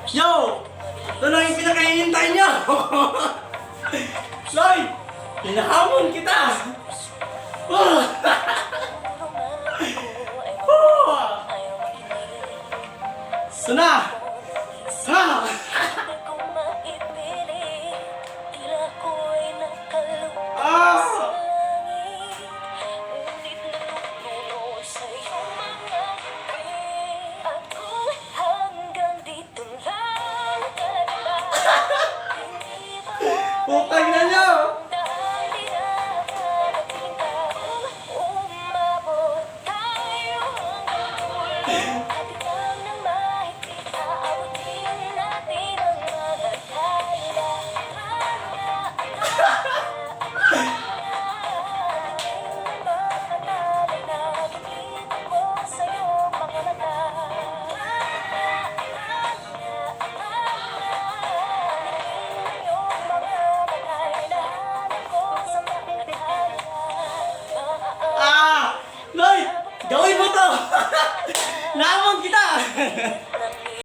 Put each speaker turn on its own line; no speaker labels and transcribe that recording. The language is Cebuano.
Yo! Ito na yung pinakahihintay niyo! Lloyd! Hinahamon kita! Oh! Oh! Ito na!